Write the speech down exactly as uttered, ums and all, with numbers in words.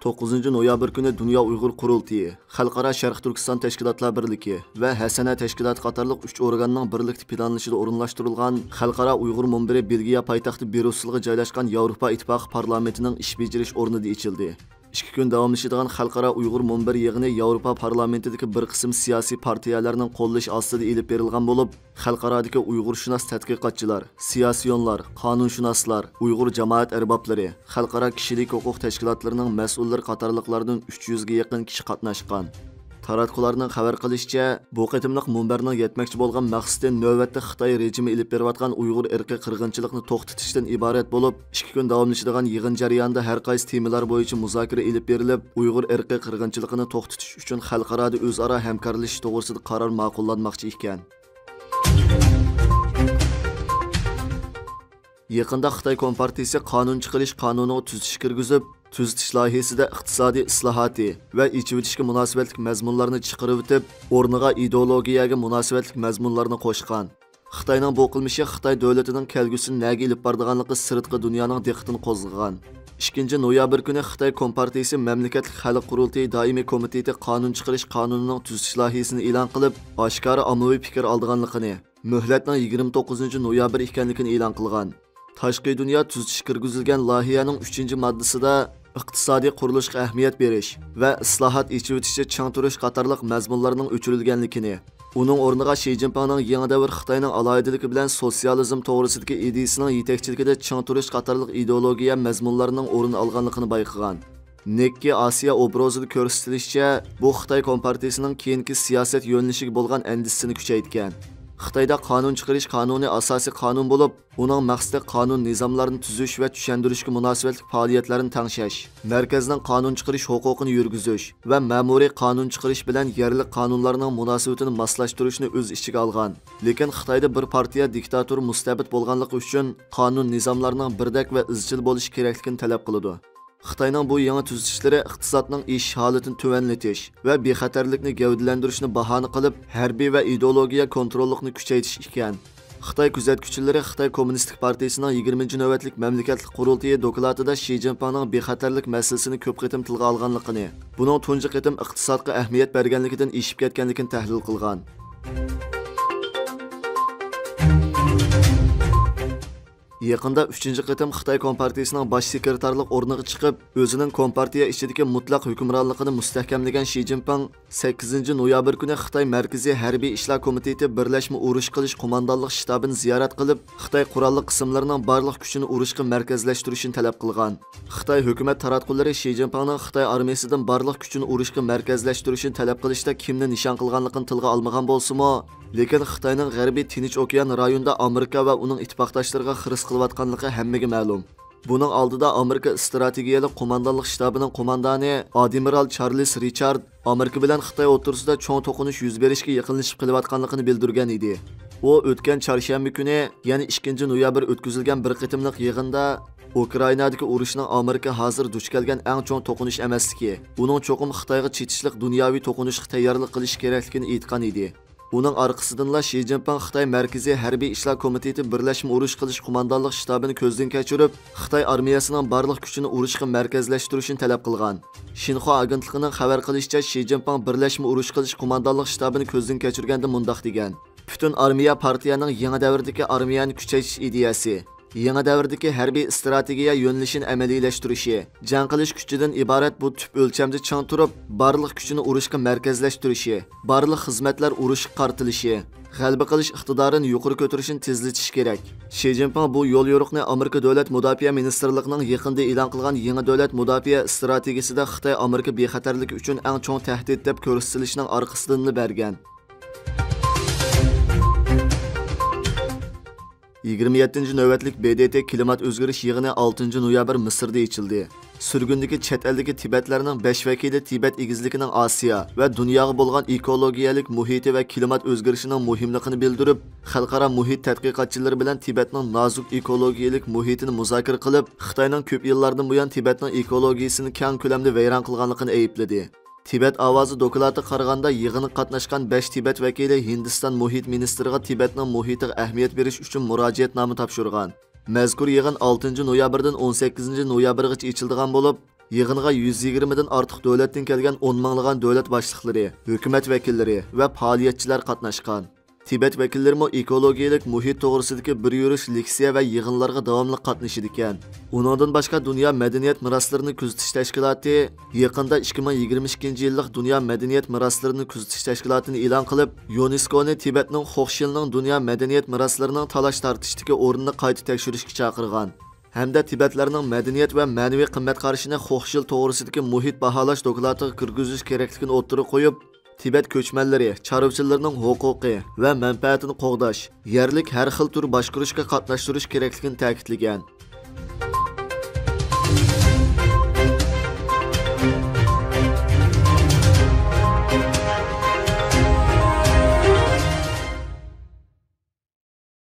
توققۇزىنچى نويابىر كۈنى دۇنيا ئۇيغۇر قۇرۇلتىيى، خەلقئارا شەرقىي تۈركىستان تەشكىلاتلار بىرلىكى ۋە ھەسەنە تەشكىلاتى قاتارلىق ئۈچ ئورگاننىڭ بىرلىكتە پىلانلىشىدا ئورۇنلاشتۇرۇلغان خەلقئارا ئۇيغۇر مۇنبىرى بېلگىيە پايتەختى بريۇسسېلغا جايلاشقان ياۋروپا ئىتتىپاقى پارلامېنتىنىڭ ئىش بېجىرىش ئورنىدا ئېچىلدى. ئىككى كۈن داۋاملىشىدىغان خەلقئارا ئۇيغۇر مۇنبىرى يىغىنى ياۋروپا پارلامېنتىدىكى بىر قىسىم سىياسىي پارتىيەلەرنىڭ قوللىشى ئاستىدا ئېلىپ بېرىلغان بولۇپ، خەلقئارادىكى ئۇيغۇرشۇناس تەتقىقاتچىلار، سىياسىيونلار، قانۇنشۇناسلار، ئۇيغۇر جامائەت ئەربابلىرى، خەلقئارا كىشىلىك ھوقۇق تەشكىلاتلىرىنىڭ مەسئۇللىرى قاتارلىقلاردىن ئۈچ يۈزگە يېقىن كىشى قاتناشقان. تاراتقۇلارنىڭ خەۋەر قىلىشىچە، بۇ قېتىملىق مۇنبەرنىڭ يەتمەكچى بولغان مەقسىتى نۆۋەتتە خىتاي رېجىمى ئېلىپ بېرىۋاتقان ئۇيغۇر ئىرقىي قىرغىنچىلىقىنى توختىتىشتىن ئىبارەت بولۇپ، ئىككى كۈن داۋاملىشىدىغان يىغىن جەريانىدا ھەر قايسى تېمىلار بويىچە مۇزاكىرە ئېلىپ بېرىلىپ، ئۇيغۇر ئىرقىي قىرغىنچىلىقىنى توختىتىش ئۈچۈن خەلقئارادا ئۆزئارا ھەمكارلىشىش توغرىسىدا قارار ماقۇللانماقچى ئىكەن. يېقىندا خىتاي كومپارتىيىسى قانۇن چىقىرىش قانۇنىغا تۈزىتىش كىرگۈزۈپ، تۈزىتىش لايىھىسىدە ئىقتىسادىي ئىسلاھاتى ۋە ئېچىۋېتىشكە مۇناسىۋەتلىك مەزمۇنلارنى چىقىرىۋېتىپ، ئورنىغا ئىدېئولوگىيەگە مۇناسىۋەتلىك مەزمۇنلارنى قوشقان. خىتاينىڭ بۇ قىلمىشى خىتاي دۆلىتىنىڭ كەلگۈسىنى نەگە ئېلىپ بارىدىغانلىقى سىرتقى دۇنيانىڭ دىققىتىنى قوزغىغان. ئىككىنچى نويابىر كۈنى خىتاي كومپارتىيىسى مەملىكەتلىك خەلق قۇرۇلتىيى دائىمىي كومىتېتى قانۇن چىقىرىش قانۇنىنىڭ تۈزىتىش لايىھىسىنى ئېلان قىلىپ، ئاشكارا ئاممىۋى پىكىر ئالىدىغانلىقىنى، مۆھلەتنىڭ يىگىرمە توققۇزىنچى نويابىر ئىكەنلىكىنى ئېلان قىلغان. تاشقى دۇنيا تۈزىتىش كىرگۈزۈلگەن لايىھەنىڭ ئۈچىنچى ماددىسىدا ئىقتىسادىي قۇرۇلۇشقا ئەھمىيەت بېرىش ۋە ئىسلاھات، ئېچىۋېتىشتە چىڭ تۇرۇش قاتارلىق مەزمۇنلارنىڭ ئۆچۈرۈلگەنلىكىنى، ئۇنىڭ ئورنىغا شى جىنپىڭنىڭ يېڭى دەۋر خىتاينىڭ ئالاھىدىلىكى بىلەن سوتسىيالىزم توغرىسىدىكى ئىدىيىسىنىڭ يېتەكچىلىكىدە چىڭ تۇرۇش قاتارلىق ئىدېئولوگىيە مەزمۇنلارنىڭ ئورۇن ئالغانلىقىنى بايقىغان. نىككى ئاسىيا ئوبرازىدا كۆرسىتىلىشىچە، بۇ خىتاي كومپارتىيىسىنىڭ كېيىنكى سىياسەت يۆنىلىشىگە بولغان ئەندىشىسىنى كۈچەيتكەن. خىتايدا قانۇن چىقىرىش قانۇنى ئاساسىي قانۇن بولۇپ، ئۇنىڭ مەقسىتى قانۇن نىزاملارنى تۈزۈش ۋە چۈشەندۈرۈشكە مۇناسىۋەتلىك پائالىيەتلەرنى تەڭشەش. مەركەزنىڭ قانۇن چىقىرىش ھوقۇقىنى يۈرگۈزۈش ۋە مەمۇرىي قانۇن چىقىرىش بىلەن يەرلىك قانۇنلارنىڭ مۇناسىۋىتىنى ماسلاشتۇرۇشنى ئۆز ئىچىگە ئالغان. لېكىن خىتايدا بىر پارتىيە دىكتاتور مۇستەبىت بولغانلىقى ئۈچۈن، قانۇن نىزاملارنىڭ بىردەك ۋە ئىزچىل بولۇشى كېرەكلىكىنى تەلەپ قىلىدۇ. خىتاينىڭ بۇ يېڭى تۈزىتىشلىرى ئىقتىسادنىڭ ئېشىش ھالىتىنى تۆۋەنلىتىش ۋە بىخەتەرلىكنى گەۋدىلەندۈرۈشنى باھانە قىلىپ، ھەربىي ۋە ئىدېئولوگىيە كونتروللۇقنى كۈچەيتىش ئىكەن. خىتاي كۆزەتكۈچىلىرى خىتاي كوممۇنىستىك پارتىيىسىنىڭ يىگىرمىنچى نۆۋەتلىك مەملىكەتلىك قۇرۇلتىيى دوكلاتىدا شى جىنپىڭنىڭ بىخەتەرلىك مەسىلىسىنى كۆپ قېتىم تىلغا ئالغانلىقىنى، بۇنىڭ تۇنجى قېتىم ئىقتىسادقا ئەھمىيەت بەرگەنلىكىدىن ئېشىپ كەتكەنلىكىنى تەھلىل قىلغان. يېقىندا ئۈچىنچى قېتىم خىتاي كومپارتىيىسىنىڭ باش سېكرېتارلىق ئورنىغا چىقىپ، ئۆزىنىڭ كومپارتىيە ئىچىدىكى مۇتلەق ھۆكۈمرانلىقىنى مۇستەھكەملىگەن شى جىنپىڭ سەككىزىنچى نويابىر كۈنى خىتاي مەركىزىي ھەربىي ئىشلار كومىتېتى بىرلەشمە ئۇرۇش قىلىش قوماندانلىق شتابىنى زىيارەت قىلىپ، خىتاي قوراللىق قىسىملىرىنىڭ بارلىق كۈچىنى ئۇرۇشقا مەركەزلەشتۈرۈشىنى تەلەپ قىلغان. خىتاي ھۆكۈمەت تاراتقۇلىرى شى جىنپىڭنىڭ خىتاي ئارمىيىسىدىن بارلىق كۈچىنى ئۇرۇشقا مەركەزلەشتۈرۈشىنى تەلەپ قىلىشتا كىمنى نىشان قىلغانلىقىنى تىلغا ئالمىغان بولسىمۇ، لېكىن خىتاينىڭ غەربىي تىنچ ئوكيان رايونىدا ئامېرىكا ۋە ئۇنىڭ ئىتتىپاقداشلىرىغا خىرىس قىلىۋاتقانلىقى ھەممىگە مەلۇم. بۇنىڭ ئالدىدا ئامېرىكا ئىستراتېگىيەلىك قوماندانلىق شتابىنىڭ قوماندانى ئادمىرال چارلىس رىچارد ئامېرىكا بىلەن خىتاي ئوتتۇرىسىدا چوڭ توقۇنۇش يۈز بېرىشكە يېقىنلىشىپ قېلىۋاتقانلىقىنى بىلدۈرگەن ئىدى. ئۇ ئۆتكەن چارشەنبە كۈنى، يەنى ئىككىنچى نويابىر ئۆتكۈزۈلگەن بىر قېتىملىق يىغىندا ئۇكرائىنادىكى ئۇرۇشنىڭ ئامېرىكا ھازىر دۇچ كەلگەن ئەڭ چوڭ توقۇنۇش ئەمەسلىكى، ئۇنىڭ چوقۇم خىتايغا چېتىشلىق دۇنياۋى توقۇنۇشقا تەييارلىق قىلىشى كېرەكلىكىنى ئېيتقان ئىدى. ئۇنىڭ ئارقىسىدىنلا شى جىنپىڭ خىتاي مەركىزىي ھەربىي ئىشلار كومىتېتى بىرلەشمە ئۇرۇش قىلىش قوماندانلىق شتابىنى كۆزدىن كەچۈرۈپ، خىتاي ئارمىيەسىنىڭ بارلىق كۈچىنى ئۇرۇشقا مەركەزلەشتۈرۈشنى تەلەپ قىلغان. شىنخۇا ئاگېنتلىقىنىڭ خەۋەر قىلىشىچە، شى جىنپىڭ بىرلەشمە ئۇرۇش قىلىش قوماندانلىق شتابىنى كۆزدىن كەچۈرگەندە مۇنداق دېگەن: پۈتۈن ئارمىيە پارتىيەنىڭ يېڭى دەۋردىكى ئارمىيەنى كۈچەيتىش ئىدىيەسى، يېڭى دەۋردىكى ھەربىي ئىستراتېگىيە يۆنىلىشىنى ئەمەلىيلەشتۈرۈشى، جەڭ قىلىش كۈچىدىن ئىبارەت بۇ تۈپ ئۆلچەمدە چىڭ تۇرۇپ، بارلىق كۈچىنى ئۇرۇشقا مەركەزلەشتۈرۈشى، بارلىق خىزمەتلەر ئۇرۇشقا قارىتىلىشى، غەلىبە قىلىش ئىقتىدارىنى يۇقىرى كۆتۈرۈشنى تېزلىتىش كېرەك. شى جىنپىڭ بۇ يوليورۇقنى ئامېرىكا دۆلەت مۇداپىئە مىنىستىرلىقىنىڭ يېقىندا ئېلان قىلغان يېڭى دۆلەت مۇداپىئە ئىستراتېگىيىسىدە خىتاي ئامېرىكا بىخەتەرلىكى ئۈچۈن ئەڭ چوڭ تەھدىت دەپ كۆرسىتىلىشىنىڭ ئارقىسىدىنلا بەرگەن. يىگىرمە يەتتىنچى نۆۋەتلىك ب د ت كىلىمات ئۆزگىرىش يىغىنى ئالتىنچى نويابىر مىسىردا ئېچىلدى. سۈرگۈندىكى چەت ئەلدىكى تىبەتلەرنىڭ بەش ۋەكىلى تىبەت ئېگىزلىكىنىڭ ئاسىيا ۋە دۇنياغا بولغان ئېكولوگىيەلىك مۇھىتى ۋە كىلىمات ئۆزگىرىشىنىڭ مۇھىملىقىنى بىلدۈرۈپ، خەلقئارا مۇھىت تەتقىقاتچىلىرى بىلەن تىبەتنىڭ نازۇك ئېكولوگىيەلىك مۇھىتىنى مۇزاكىرە قىلىپ، خىتاينىڭ كۆپ يىللاردىن بۇيان تىبەتنىڭ ئېكولوگىيىسىنى كەڭ كۆلەمدە ۋەيران قىلغانلىقىنى ئەيىبلىدى. تىبەت ئاۋازى دوكلاتىغا قارىغاندا، يىغىنغا قاتناشقان بەش تىبەت ۋەكىلى ھىندىستان مۇھىت مىنىستىرىغا تىبەتنىڭ مۇھىتىغا ئەھمىيەت بېرىش ئۈچۈن مۇراجىئەتنامە تاپشۇرغان. مەزكۇر يىغىن ئالتىنچى نويابىردىن ئون سەككىزىنچى نويابىرغىچە ئېچىلىدىغان بولۇپ، يىغىنغا يۈز يىگىرمىدىن ئارتۇق دۆلەتتىن كەلگەن ئون مىڭلىغان دۆلەت باشلىقلىرى، ھۆكۈمەت ۋەكىللىرى ۋە پائالىيەتچىلەر قاتناشقان. تىبەت ۋەكىللىرىمۇ ئېكولوگىيىلىك مۇھىت توغرىسىدىكى بىر يۈرۈش لېكسىيە ۋە يىغىنلارغا داۋاملىق قاتنىشىدىكەن. ئۇنىڭدىن باشقا، دۇنيا مەدەنىيەت مىراسلىرىنى كۆزىتىش تەشكىلاتى يېقىندا ئىككى مىڭ يىگىرمە ئىككىنچى يىللىق دۇنيا مەدەنىيەت مىراسلىرىنى كۆزىتىش تەشكىلاتىنى ئېلان قىلىپ، يۇنېسكونى تىبەتنىڭ خوخشىلنىڭ دۇنيا مەدەنىيەت مىراسلىرىنىڭ تالاش تارتىشتىكى ئورنىنى قايتا تەكشۈرۈشكە چاقىرغان ھەمدە تىبەتلەرنىڭ مەدەنىيەت ۋە مەنىۋى قىممەتقارىشىنى خوخشىل توغرىسىدىكى مۇھىت باھالاش دوكلاتىغا كىرگۈزۈش كېرەكلىكىنى ئوتتۇرىغا قويۇپ، تىبەت كۆچمەنلىرى، چارۋىچىلىرىنىڭ ھوقۇقى ۋە مەنپەئەتىنى قوغداش، يەرلىك ھەر خىل تۈر باشقۇرۇشقا قاتناشتۇرۇش كېرەكلىكىنى تەكىتلىگەن.